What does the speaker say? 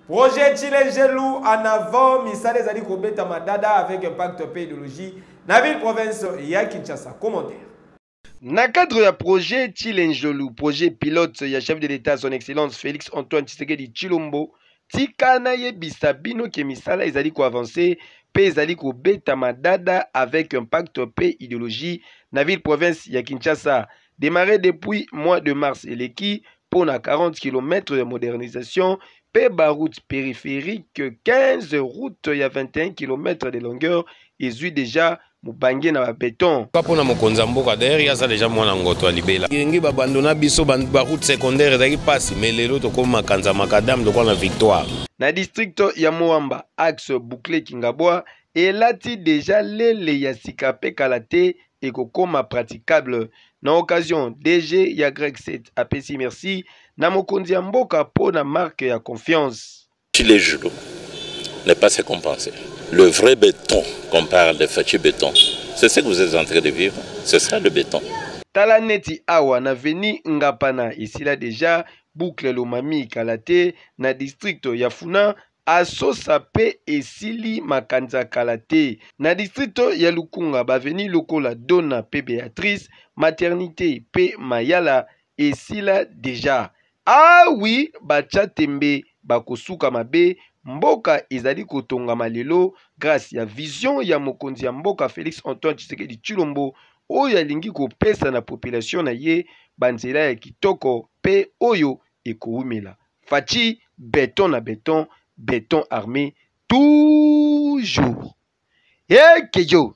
Projet Tshilejelu en avant, misala ezali kobeta madada avec impact pe idéologie na ville province ya Kinshasa. Commentaire. Na cadre ya projet Tshilejelu, projet pilote ya chef de l'État son excellence Félix Antoine Tshisekedi Tshilombo, tika nayebisa bino ke misala ezali koavancer mpe ezali kobeta madada avec impact mpe idéologie na ville province ya Kinshasa. Démarré depuis mois de mars eleki mpo na 40 km ya modernisation mpe baroute périphérique 15 route ya 21 km de longueur ezwi deja mobange na babeton. Mpo na mokonzi ya mboka, d'ailleurs ye aza deja mwana ngoto ya libela. Ngenge babandona biso baroute secondaire ezalaki mpasi, mais lelo tokomi makanza makadam lokola na victoire. Na district ya Moamba, axe boucle Kingabwa elati deja lele ya sika mpe kala te ekokoma praticable. Na occasion, DG ya Grec 7 apesi merci na mokonzi ya mboka mpo na marque ya confiance. Tshilejelu n'est pas ce qu'on pensait. Le vrai béton qu'on parle de Fatshi béton, c'est ce que vous êtes en train de vivre, c'est ça le béton. Tala neti awa na veni Ngapana esila deja boucle Lomami kala te na district ya Funa Asosa pe esili makanza kala te. Na district ya Lukunga b'avenue lokola Dona pe Beatrice, Maternite pe Mayala esila deja. Ah oui, batia tembe bakosuka mabe, mboka ezali kotongama lelo grace ya vision ya mokonzi ya mboka Felix Antoine Tshisekedi Tshilombo oyo alingi kopesa na population na ye ba nzela ya kitoko pe oyo ekowumela. Fatshi beton na beton, beton armé toujours. Ekeyo.